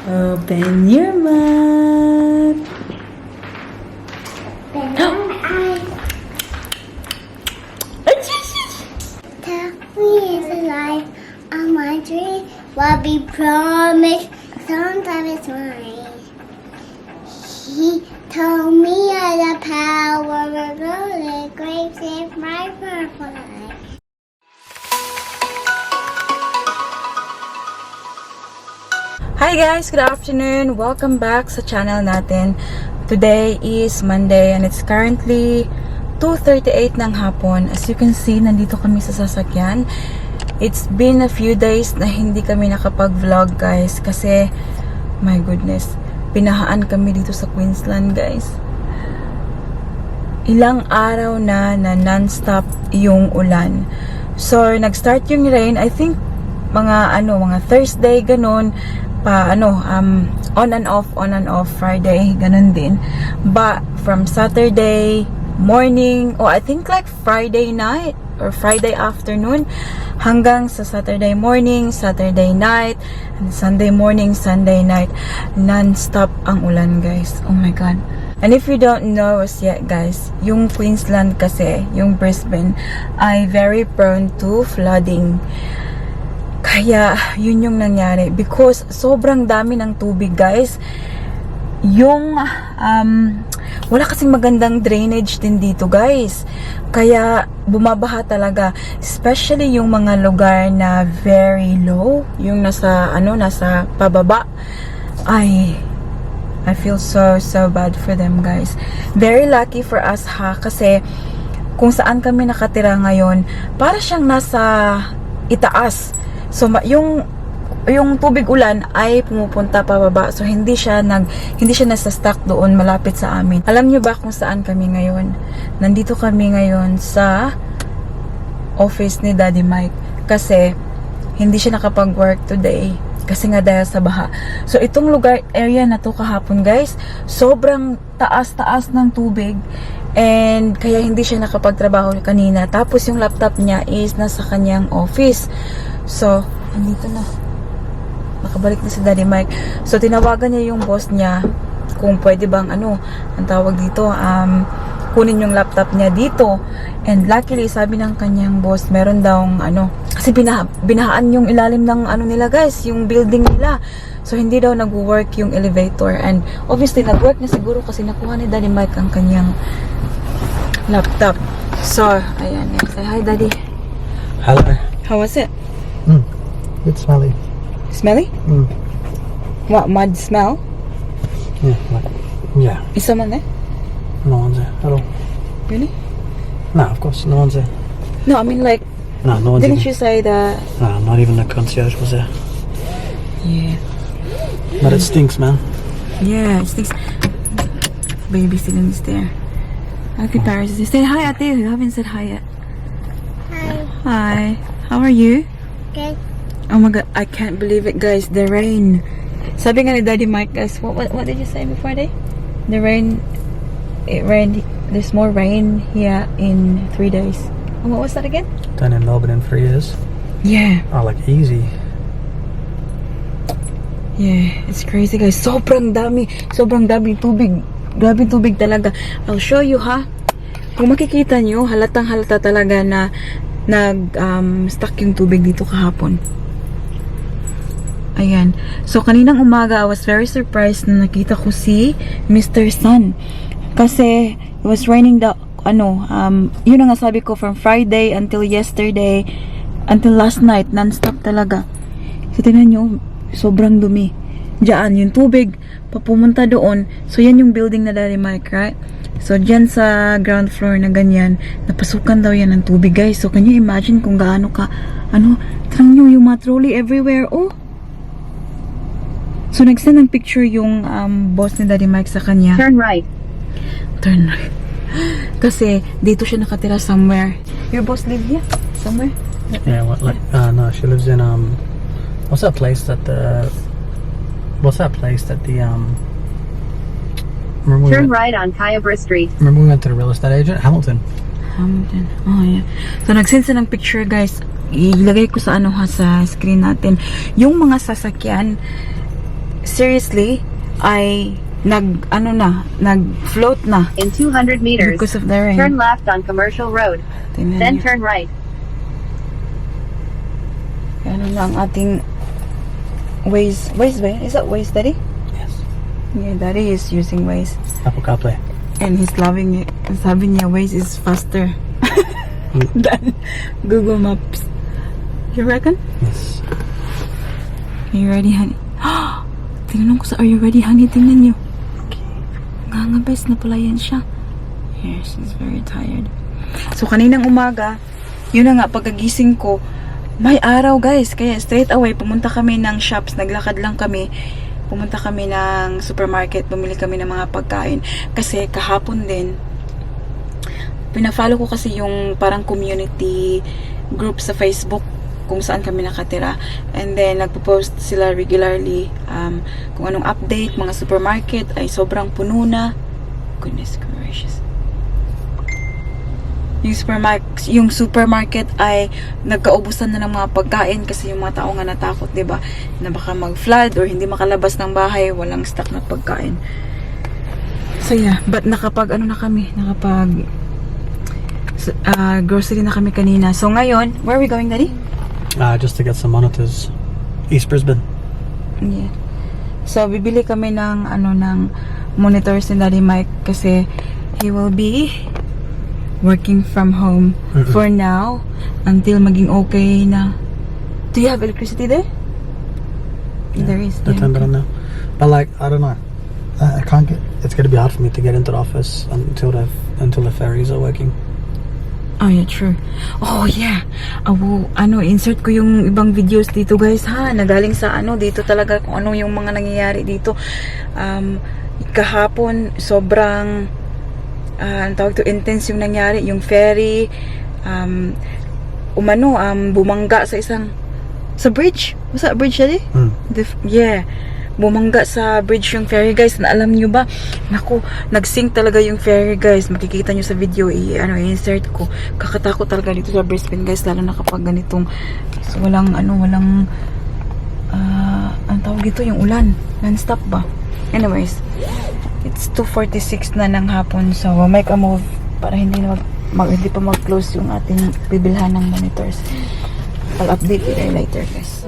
Open your mouth. Open your eyes. Tell me is alive on my dream. What we promised, sometimes it's mine. He told me of the power of the grapes in my purple life. Hi guys! Good afternoon! Welcome back sa channel natin. Today is Monday and it's currently 2:38 ng hapon. As you can see, nandito kami sa sasakyan. It's been a few days na hindi kami nakapag-vlog, guys, kasi my goodness, binahaan kami dito sa Queensland, guys. Ilang araw na na non-stop yung ulan. So, nag-start yung rain, I think mga ano, mga Thursday ganun pa ano, on and off, on and off, Friday, ganun din. But from Saturday morning, or I think like Friday night or Friday afternoon hanggang sa Saturday morning, Saturday night, and Sunday morning, Sunday night, non-stop ang ulan, guys. Oh my God. And if you don't know us yet, guys, yung Queensland kasi, yung Brisbane, ay very prone to flooding. Kaya, yun yung nangyari. Because sobrang dami ng tubig, guys. Yung, wala kasing magandang drainage din dito, guys. Kaya, bumabaha talaga. Especially yung mga lugar na very low. Yung nasa, ano, nasa pababa. Ay, I feel so, so bad for them, guys. Very lucky for us, ha? Kasi, kung saan kami nakatira ngayon, para siyang nasa itaas. So, yung tubig ulan ay pumupunta pababa. So, hindi siya nasa stuck doon malapit sa amin. Alam niyo ba kung saan kami ngayon? Nandito kami ngayon sa office ni Daddy Mike. Kasi, hindi siya nakapag-work today. Kasi nga dahil sa baha. So, itong lugar, area na to kahapon, guys, sobrang taas-taas ng tubig. And, kaya hindi siya nakapagtrabaho kanina. Tapos, yung laptop niya is nasa kanyang office. So, andito na. Nakabalik na si Daddy Mike. So, tinawagan niya yung boss niya kung pwede bang ano, ang tawag dito, kunin yung laptop niya dito. And luckily, sabi ng kanyang boss, meron daw ano, kasi binahaan yung ilalim ng ano nila, guys, yung building nila. So, hindi daw nag-work yung elevator. And obviously, nag-work na siguro kasi nakuha ni Daddy Mike ang kanyang laptop. So, ayan. Say hi, Daddy. Hello. How was it? It's smelly. Smelly? Mm. What, mud smell? Yeah, like, yeah. Is someone there? No one's there at all. Really? No, of course, no one's there. No, I mean, like, No one's didn't even. you say that? No, not even the concierge was there. Yeah. But it stinks, man. Yeah, it stinks. Baby Celine is there. Ate Paris is there. Say hi, Ate. You haven't said hi yet. Hi. Hi. How are you? Good. Oh my God, I can't believe it, guys. The rain. Sabi nga ni Daddy Mike, guys, what did you say before, day? The rain, it rained, there's more rain here in 3 days. And what was that again? Done in Melbourne in 3 years. Yeah. Oh, like easy. Yeah, it's crazy, guys. Sobrang dami. Sobrang dami tubig. Grabe tubig talaga. I'll show you, ha. Kung makikita nyo, halatang halata talaga na nag stuck yung tubig dito kahapon. Ayan. So, kaninang umaga, I was very surprised na nakita ko si Mr. Sun. Kasi, it was raining the, ano, yun ang nga sabi ko, from Friday until yesterday, until last night, non-stop talaga. So, tingnan nyo, sobrang dumi. Diyan, yung tubig, papumunta doon. So, yan yung building na Daddy Mike, right? So, dyan sa ground floor na ganyan, napasukan daw yan ng tubig, guys. So, can you imagine kung gaano ka, ano, tingnan nyo yung mga trolley everywhere, oh. So, nag-send ng picture yung boss ni Daddy Mike sa kanya. Turn right. Turn right. Kasi, dito siya nakatira somewhere. Your boss live here? Somewhere? Yeah, what, like, no, she lives in, what's that place that the, remember we Turn went, right on Kyabra Street. Remember we went to the real estate agent? Hamilton. Hamilton. Oh, yeah. So, nag-send siya ng picture, guys. Ilagay ko sa ano ha, sa screen natin. Yung mga sasakyan, Seriously, ay nag ano na, nag-float na In 200 meters, because of the rain. Turn left on Commercial Road, Tingnan then niyo. turn right. Ano na ang ating Waze. Waze ba yun? Is that Waze, Daddy? Yes. Yeah, Daddy is using Waze. Apple CarPlay. And he's loving it. Sabi niya, Waze is faster than Google Maps. You reckon? Yes. Are you ready, honey? Tinanong ko sa, "Are you ready, honey?" Tingnan niyo. Nangangabis na pala yan siya. Yeah, she's very tired. So, kaninang umaga, yun na nga, pagkagising ko, may araw, guys. Kaya straight away, pumunta kami ng shops. Naglakad lang kami. Pumunta kami ng supermarket. Bumili kami ng mga pagkain. Kasi kahapon din, pina-follow ko kasi yung parang community group sa Facebook kung saan kami nakatira. And then, nagpo-post sila regularly kung anong update, mga supermarket ay sobrang puno na. Goodness gracious. Yung supermarket ay nagkaubusan na ng mga pagkain kasi yung mga tao nga natakot, 'di ba? Na baka mag-flood or hindi makalabas ng bahay, walang stock na pagkain. So yeah, but nakapag ano na kami, nakapag grocery na kami kanina. So ngayon, where are we going, Daddy? Just to get some monitors. East Brisbane. Yeah. So bibili kami ng ano, ng monitors ni Daddy Mike kasi he will be working from home for now until maging okay na. Do you have electricity there? There is. They Yeah, turned it okay. on now. But like, I don't know. I can't get. It's gonna be hard for me to get into the office until the ferries are working. Oh yeah, true. Oh yeah. Oh, ano, insert ko yung ibang videos dito, guys, ha. Nagaling sa ano dito talaga kung ano yung mga nangyayari dito. Kahapon sobrang ang tawag to, intense yung nangyari, yung ferry umano bumangga sa isang sa bridge. Was that bridge, Daddy? Mm. Yeah. Bumangga sa bridge yung ferry, guys. Na alam nyo ba? Naku, nag-sink talaga yung ferry, guys. Makikita nyo sa video, i ano, i-insert ko. Kakatakot talaga dito sa Brisbane, guys, lalo na kapag ganitong so, walang ano, walang ang tawag dito, yung ulan. Non-stop ba? Anyways, it's 2:46 na ng hapon. So, we'll make a move para hindi na hindi pa mag-close yung ating bibilhan ng monitors. I'll update you there later, guys.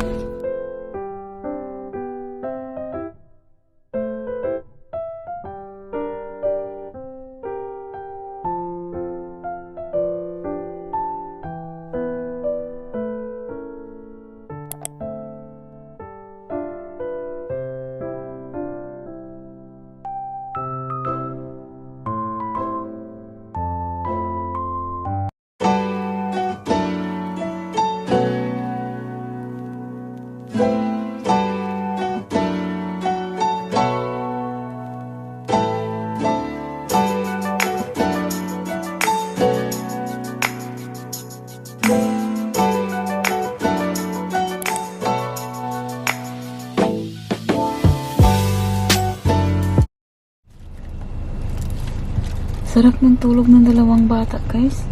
Sarap ng tulog ng dalawang bata, guys.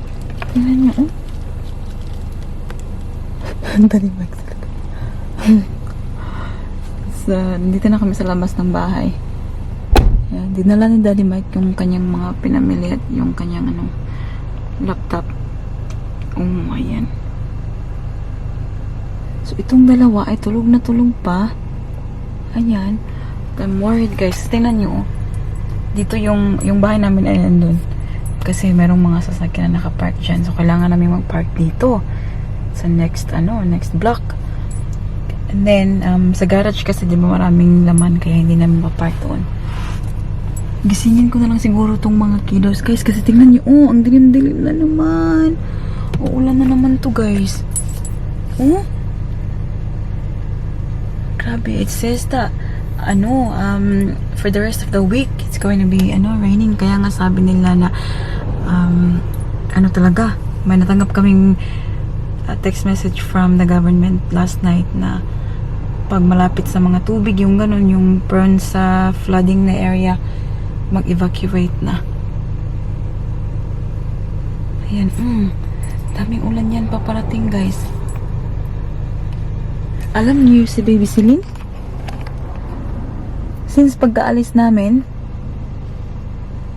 Tingnan niyo, oh. Ang dali mag talaga. So, dito na kami sa labas ng bahay. Ayan, dinala ni Daddy Mike yung kanyang mga pinamili at yung kanyang ano, laptop. Oh, ayan. So, itong dalawa ay tulog na tulog pa. Ayan. I'm worried, guys. Tingnan niyo, oh. Dito yung bahay namin ay nandun. Kasi merong mga sasakyan na nakapark dyan. So, kailangan namin mag-park dito. Sa next, ano, next block. And then, sa garage kasi di ba maraming laman kaya hindi namin mapark doon. Gisingin ko na lang siguro tong mga kiddos, guys. Kasi tingnan niyo, oh, ang dilim-dilim na naman. Uulan na naman to, guys. Oh. Grabe, it says that, ano, for the rest of the week, it's going to be, ano, raining. Kaya nga sabi nila na, ano talaga, may natanggap kaming text message from the government last night na pag malapit sa mga tubig, yung ganun, yung prone sa flooding na area, mag-evacuate na. Ayan, daming ulan yan paparating, guys. Alam niyo si Baby Celine? Since pagkaalis namin,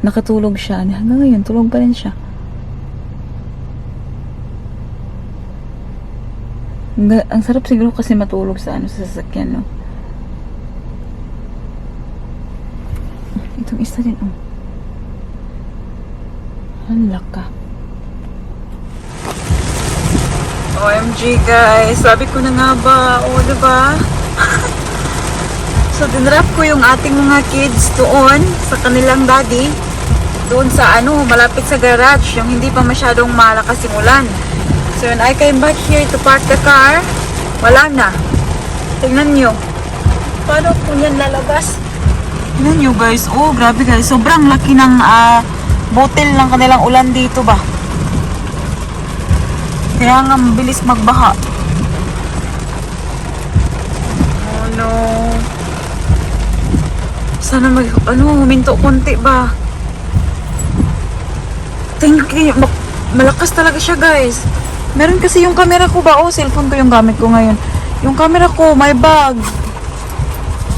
nakatulog siya. Hanggang ngayon, tulog pa rin siya. Ang sarap siguro kasi matulog sa ano sa sasakyan, no? Itong isa din, oh. Hala ka. OMG, guys. Sabi ko na nga ba. O, diba? So, dinrap ko yung ating mga kids doon sa kanilang daddy. Doon sa ano, malapit sa garage. Yung hindi pa masyadong malakas yung ulan. So, when I came back here to park the car, wala na. Tingnan nyo. Paano po yan lalabas? Tingnan nyo, guys. Oh, grabe, guys. Sobrang laki ng butil ng kanilang ulan dito ba? Kaya nga mabilis magbaha. Oh no. Sana mag, ano, huminto konti ba? Thank you. Malakas talaga siya, guys. Meron kasi yung camera ko ba? Oh, cellphone ko yung gamit ko ngayon. Yung camera ko, may bag.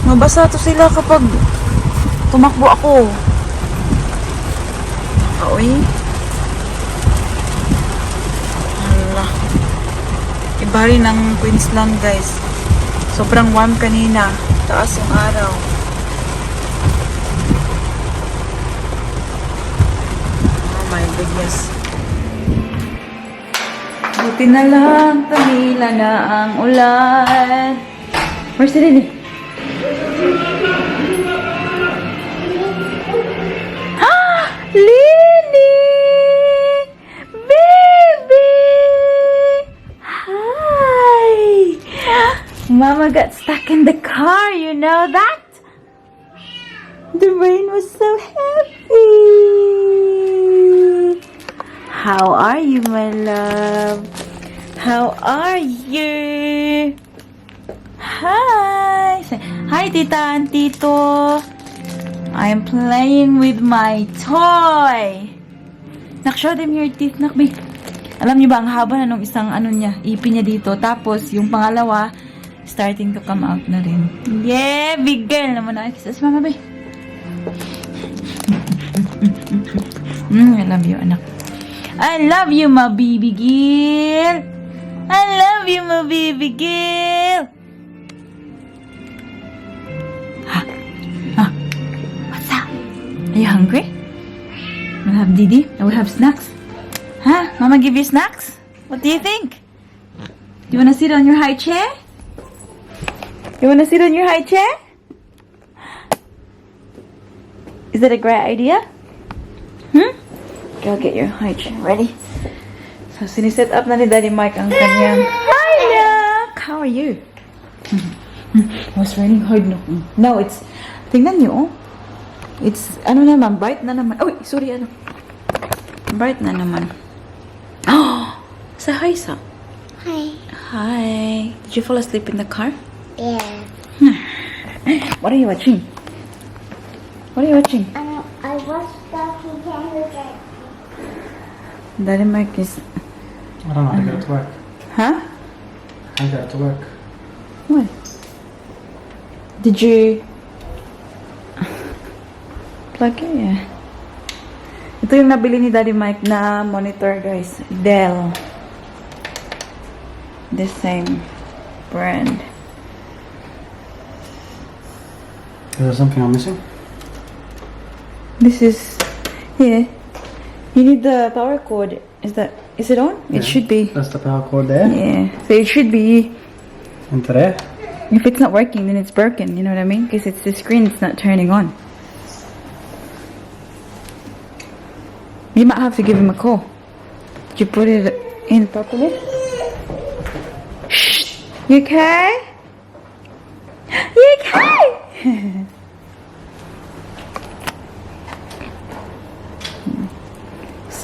Mabasa to sila kapag tumakbo ako. Oy. Hala. Iba rin ang Queensland, guys. Sobrang warm kanina. Taas yung araw. Oh my goodness. Buti na lang, tumila na ang ulan. Where's si Lily? Ah! Lily! Baby! Hi! Mama got stuck in the car, you know that? The rain was so heavy. How are you, my love? How are you? Hi! Say, hi, Tita and Tito. I'm playing with my toy. Nak, show them your teeth, nak, babe. Alam niyo ba, ang haba na nung isang ano niya, ipin niya dito. Tapos, yung pangalawa, starting to come out na rin. Yeah, big girl naman na. Kiss us, Mama, babe. I love you, anak. I love you, my baby girl. I love you, my baby girl. Ha? Ha? What's up? Are you hungry? We'll have Didi. I will have snacks. Huh? Mama give you snacks? What do you think? You wanna sit on your high chair? You wanna sit on your high chair? Is that a great idea? Hmm? Go get your high chair ready. So, siniset up na ni Daddy Mike ang kanyang... Hi, Nak! How are you? It was raining hard, no? No, it's... Tingnan niyo, oh. It's, ano naman, bright na naman. Oh, sorry, ano. Bright na naman. Oh! Say hi, sa. Hi. Hi. Did you fall asleep in the car? Yeah. What are you watching? What are you watching? I watched Ducky Canada. Daddy Mike is... I don't know how to get it to work. Huh? I can't get it to work. What? Did you plug it? Yeah. Ito yung nabili ni Daddy Mike na monitor, guys. Dell. The same brand. Is there something I'm missing? This is, yeah. You need the power cord. Is it on? It Yeah. should be. That's the power cord there. Yeah. So it should be. Into there. If it's not working, then it's broken. You know what I mean? Because it's the screen, it's not turning on. You might have to give him a call. Did you put it in properly? Shh! You okay? You okay?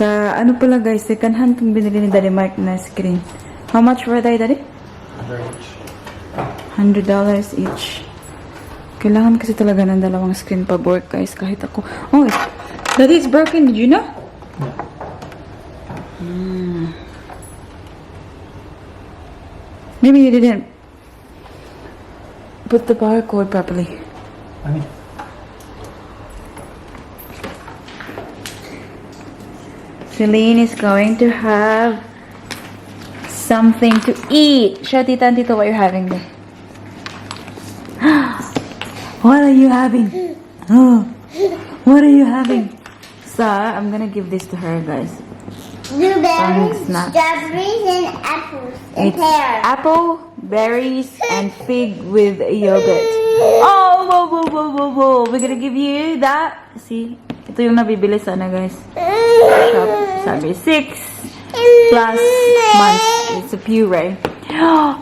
Sa ano pala, guys, second hand itong binili ni Daddy Mike na screen. How much were they, Daddy? Very much. $100 each. Kailangan kasi talaga ng dalawang screen pag work, guys. Kahit ako. Oh, Daddy, it's broken. Did you know? Yeah. Maybe you didn't put the power cord properly. I mean, Celine is going to have something to eat. Show Tita and Tito what you're having there. What are you having? Oh, what are you having? So, I'm gonna give this to her, guys. Blueberries, Snacks. Strawberries, and apples. And It's pears. apple, berries, and fig with yogurt. Oh, whoa, whoa, whoa, whoa, whoa. We're gonna give you that. See? Ito yung nabibili sana, guys. Shop. Sabi, 6+ months. It's a puree.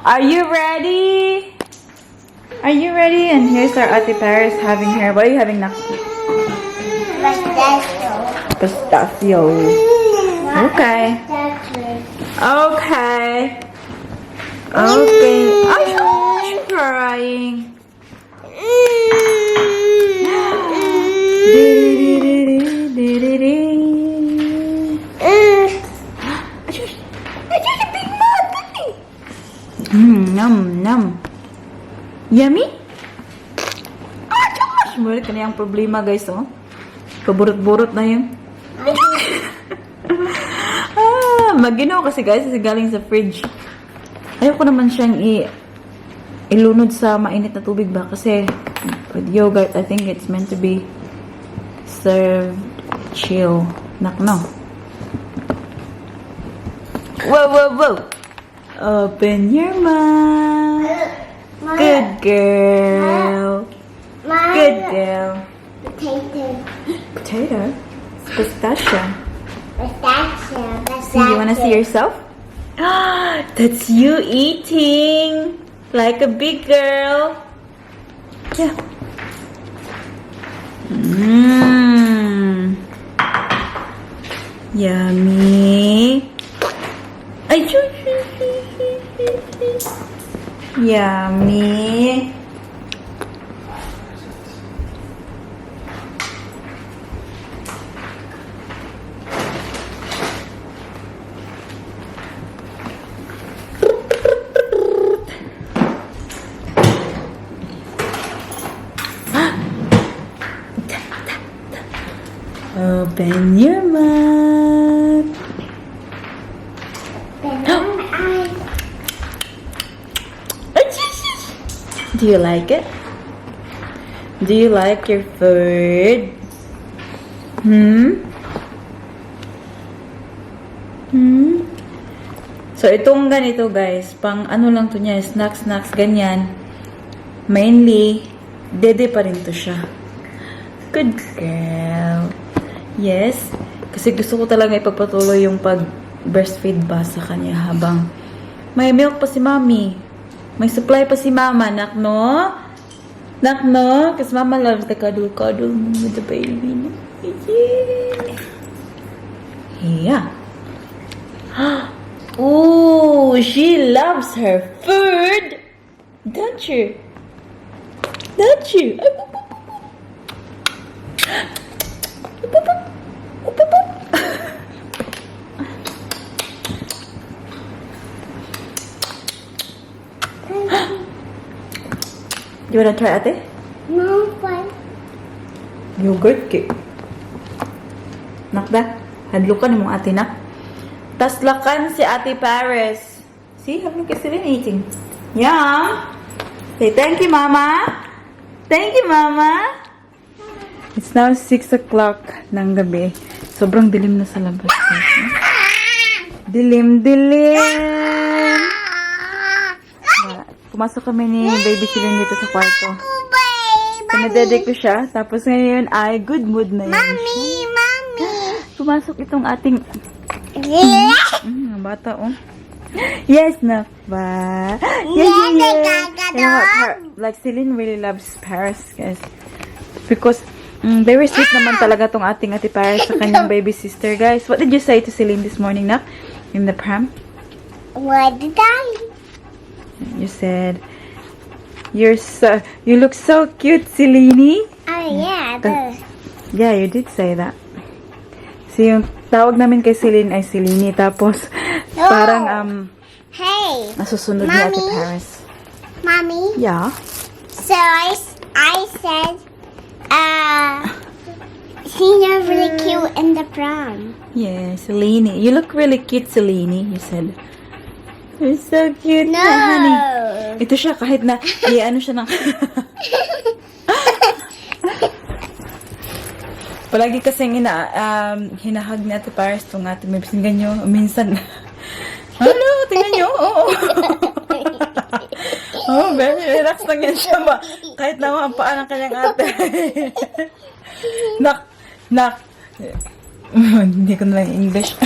Are you ready? Are you ready? And here's our Ate Paris having her. What are you having now? Pistachio. Pistachio. Okay. Pistachio. Okay. Okay. Ay, she's crying. Di-di-di-di-di-di. Ay, big mouth. Yum, yum. Yummy? Ah, gosh! Muli ka na yung problema, guys, oh. Paburot-burot na yun. Ah, maginaw kasi, guys, kasi galing sa fridge. Ayoko naman siyang ilunod sa mainit na tubig ba kasi with yogurt, I think it's meant to be served chill. Nak, no? Whoa! Open your mouth. Good girl. Good girl. Potato. Potato. It's pistachio. Pistachio. See, you wanna see yourself? That's you eating like a big girl. Yeah. Yummy. Ay, choo, choo, choo, choo, choo, choo. Yummy. Open your mouth. Banana eyes. Do you like it? Do you like your food? Hmm? Hmm? So, itong ganito, guys, pang ano lang to niya, snacks, snacks, ganyan. Mainly, dede pa rin to siya. Good girl. Yes. Kasi gusto ko talaga ipagpatuloy yung pag breastfeed ba sa kanya habang may milk pa si Mommy. May supply pa si Mama, nak, no? Nak, no? Because Mama loves the cuddle cuddle with the baby. Yeah. Yeah. Ooh, she loves her food. Don't you? Don't you? Ay, boop, boop, boop, boop. Boop, boop. Boop, boop, boop. You wanna try, Ate? No fun. Yogurt cake. Nakda, hadlukan mo ate nak. Taslakan si Ate Paris. See, have look at Celine eating. Yeah. Say thank you, Mama. Thank you, Mama. It's now 6 o'clock ng gabi. Sobrang dilim na sa labas, guys. Dilim, dilim. Wala. Pumasok kami ni Baby Celine dito sa kwarto. Pinadede ko siya. Tapos ngayon ay good mood na yun. Mommy, Mommy. Pumasok itong ating Yeah. Bata, oh. Yes, na ba? Yeah. You know what, like, Celine really loves Paris, guys. Because, very sweet naman talaga tong ating Ate Paris sa kanyang baby sister, guys. What did you say to Celine this morning, nak? In the pram? What did I? You said, you look so cute, Celine. Oh yeah. Yeah, you did say that. So, yung tawag namin kay Celine ay Celine. Tapos, No. parang, Hey, nasusunod ni Ate Mommy. Paris. Mommy. Yeah. So I said, See, you're really cute in the prom. Yeah, Celine. You look really cute, Celine, you said. You're so cute, No. honey. Ito siya, kahit na, i-ano siya ng... Palagi kasing hinahag ni Ate Paris itong ate Mibs. Tingnan nyo, minsan. Hello, tingnan nyo. Oo. Oh, very relax lang yan siya ba? Kahit na ang paa ng kanyang ate. Nak, nak. Hindi ko na lang English.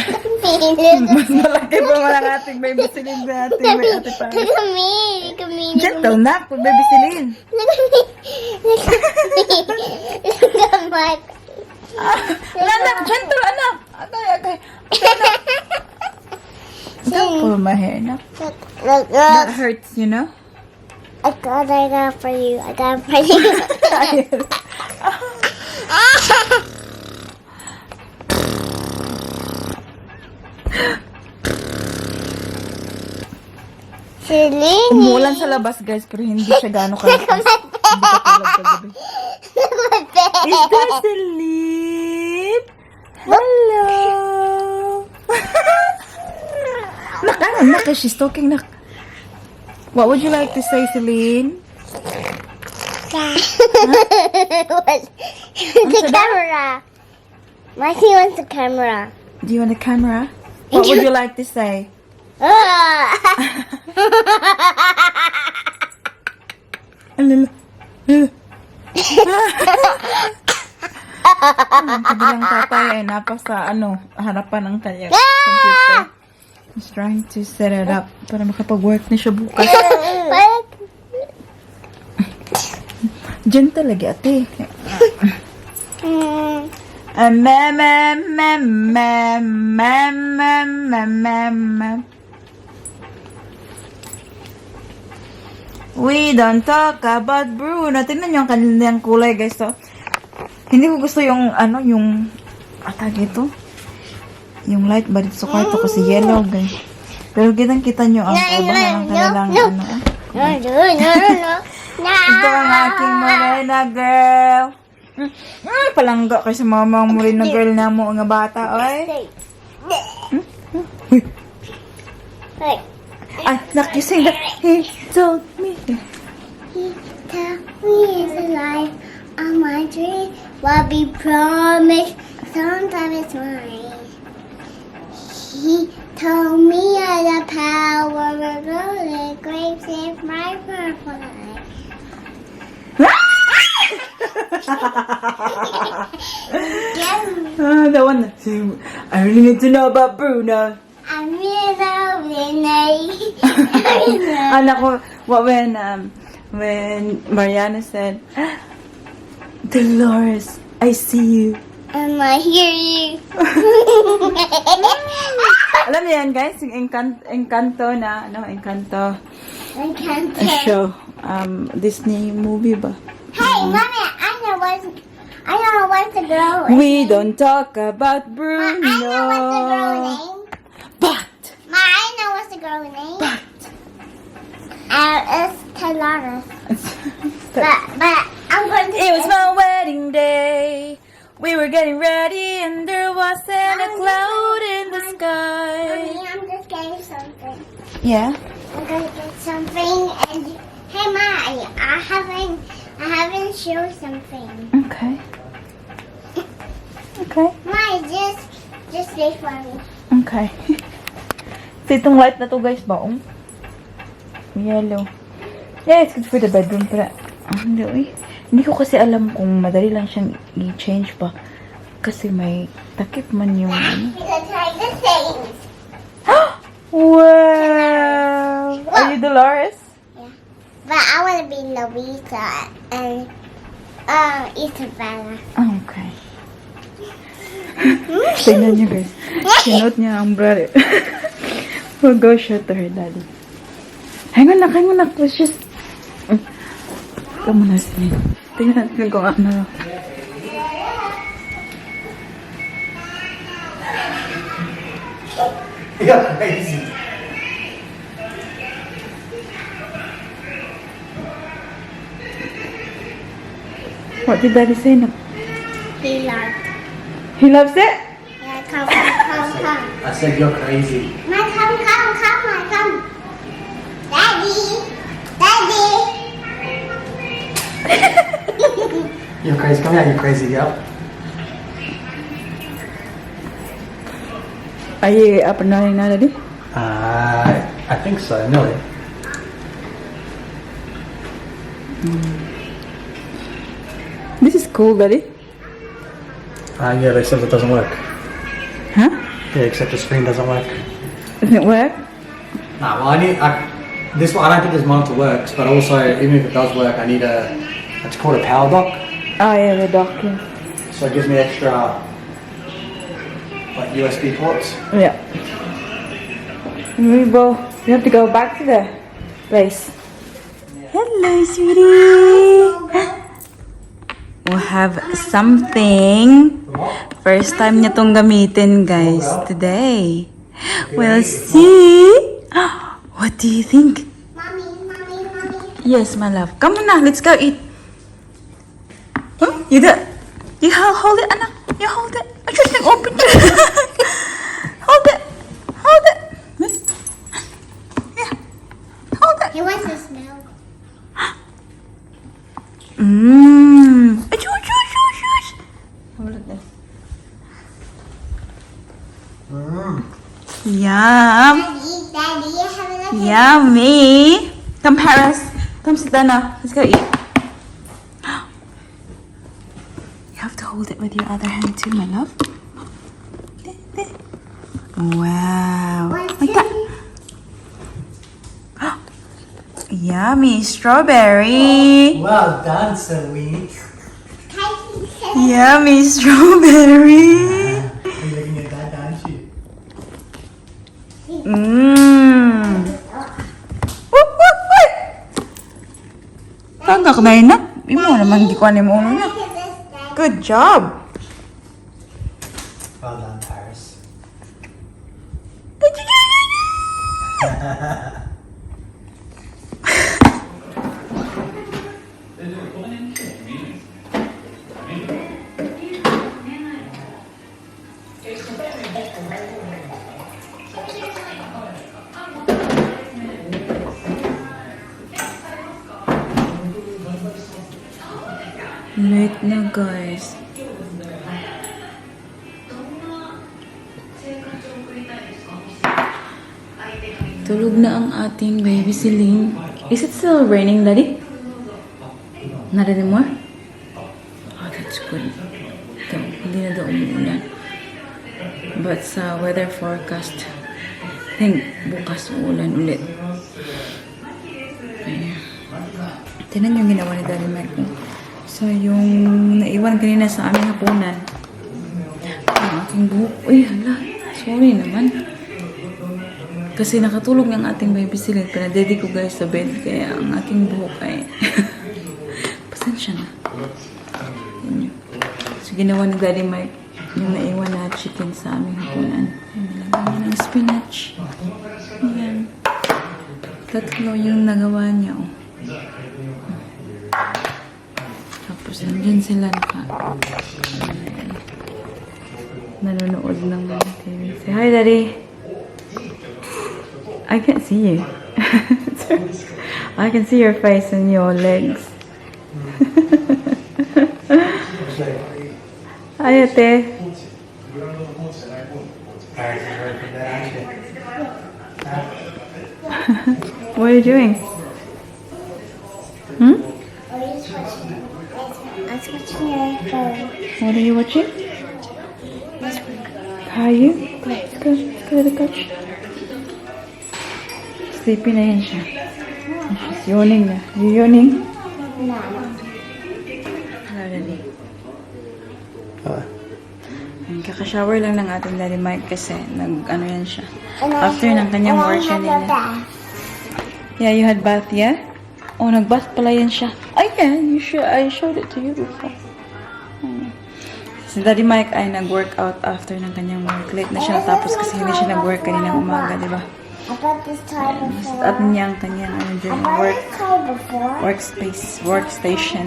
Mas malaki pa man ang ating baby Celine na ating may Ate Paris. Look at me. Look at me. Look at Gentle, nak, baby Celine. Look at me. Look at me. Look at my. Anak, gentle, anak. Atay, atay. Don't pull my hair, nak. Look, look, That look. hurts. I got for you. I got for you. Yes. Celine. Umulan sa labas, guys, pero hindi siya gaano kalakas. Hindi katulad kagabi. Look at my face. Is that Celine? Hello. Nak, ano, nak, she's talking, nak. What would you like to say, Celine? The camera. Mikey wants the camera. Do you want a camera? What would you like to say? Ah. Alala. Alala. Ang kabilang tatay ay napa sa ano, harapan ng kanyang computer. He's trying to set it up para makapag-work na siya bukas. What? Diyan talaga, ate. Me, me, me, me, me, me, me, me, me. We don't talk about Bruno. Tingnan niyo ang kanilang kulay, guys. So, hindi ko gusto yung, ano, yung, atag ito. Yung light ba dito sa kwarto kasi yellow, guys. Pero kitang-kita nyo ang No, kaibahan ng no, kanilang, no. ano. No. No. Ito ang aking morena girl. Palangga kay sa mama ang morena girl na mo nga bata, oy. Uy. Wait. Ay, nak, you sing that. He told me. He tell me is alive on my dream. What be promised, sometimes it's mine. He told me of the power of golden grapes in my purple life. Yeah, Ah, that one. I really need to know about Bruno. I'm in love with Nate. Anak ko, what when Mariana said, "Dolores, I see you." And I hear you. Alam niyo yan, guys, yung Encanto na, ano, Encanto I can't a show. Disney movie ba? Hey, Mommy, I know what's the girl. We don't talk about Ma, I know what's the girl Bruno. name. But, Ma, I know what's the girl name. but, It's Talaris. But I'm going to. It was my wedding day. We were getting ready and there wasn't a cloud in the sky. Mommy, I'm just getting something. Yeah. I'm gonna get something and hey, Ma, I haven't shown something. Okay. Okay. Ma, just wait for me. Okay. So itong light na to, guys, baong. Yellow. Yeah, it's good for the bedroom. Pero, ah, hindi, uy. Hindi ko kasi alam kung madali lang siyang i-change pa. Kasi may takip man yung ano. We can try the things. Wow! Are you Dolores? But I want to be Louisa and Isabella. Ah, okay. Tingnan niyo, guys. Sinuot niya ang brother. We'll go show to her daddy. Hang on, nak. Hang on, nak. Let's just... Ikaw muna, Celine. Tingnan natin kung ano. You're crazy. What did daddy say? Nak? He loved. He loves it? Yeah, come, come, come, come. I said you're crazy. My, come, come, come, my, come. Daddy, Daddy. You're crazy. Come here, you crazy girl. Are you up and running now, Daddy? I think so, nearly. This is cool, Daddy. Yeah, except it doesn't work. Huh? Yeah, except the screen doesn't work. Doesn't it work? Nah, well, I need this one. I don't think this monitor works, but also even if it does work, I need a. It's called a power dock, Oh yeah, the dock. Yeah. So it gives me extra, like, USB ports. Yeah. We have to go back to the place. Hello, sweetie. We have something. First time niya tong gamitin, guys, today. We'll see. What do you think? Mommy, Mommy, Mommy. Yes, my love. Come on now, let's go eat. Huh? You do. You hold it, anak. You hold it. I just open it. Hold it. Hold it. Yeah. Hold it. He wants to smell. Achoo, achoo, achoo, achoo. Have a look there. Yum. Daddy, Daddy, have a look at Yummy. Come, Paris. Come sit down now. Let's go eat. You have to hold it with your other hand too, my love. There, there. Wow. One, Like that. two. Yummy strawberry. Well done, Celine. Yummy strawberry. You're looking at that, aren't you? Whoop, whoop, whoop. Tagak na yun na. Imo naman, di ko alam mo na. Look at this, Daddy. Good job. Well done, Paris. Late na, guys. Tulog na ang ating baby Celine. Is it still raining, Daddy? Not anymore? Oh, that's good. Ito, hindi na daw umuulan. But sa weather forecast, I think bukas uulan ulit. Ayan. Tignan yung ginawa ni Daddy Mike. Oh. So, yung naiwan kanina sa aming hapunan. Ang aking buhok. Uy, hala. Sorry naman. Kasi nakatulog ng ating baby Celine. Pinadede ko, guys, sa bed. Kaya ang aking buhok ay, pasensya na. Yan yun. So, ginawa ni Daddy Mike yung naiwan na chicken sa aming hapunan. Ayan, nilagyan niya ng spinach. Ayan. Tatlo yung nagawa niya. Oh. Tapos, nandyan sila ayan, nanonood ng TV. Say hi, Daddy. I can't see you. I can see your face and your legs. Hi, ate. Paris is ready for that, aren't you? What are you doing? Hmm? Oh, he's watching. I was watching your phone. What are you watching? Caillou? Let's go. Let's go to the couch. Sleepy na yan siya. She's yawning na. You yawning? No. Hello, Daddy. Hello. Ayun, kakashower lang ng ating Daddy Mike kasi nag, ano yan siya. And I After ng kanyang and I work had a kanina. bath. Yeah, you had bath, yeah? Oh, nag-bath pala yan siya. Ay, yeah, I showed it to you before. Ayun. Si Daddy Mike ay nag-workout after ng kanyang work. Late na siya natapos kasi hindi siya nag-work kaninang umaga, di ba? I bought this toy before. Set up niya ang kanyang ano I dyan, bought work, this toy before. workspace, workstation.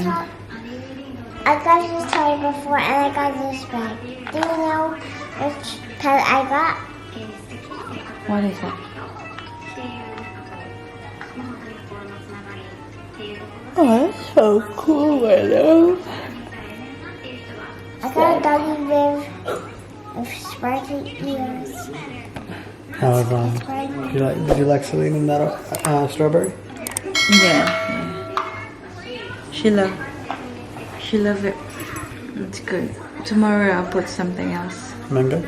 I got this toy before and I got this bag. Do you know which pet I got? What is it? Oh, that's so cool, though. I got a doggy with sparkly ears. However, Sparkly. you like? Did you like Celine and that strawberry? Yeah. She love it. It's good. Tomorrow I'll put something else. Mango.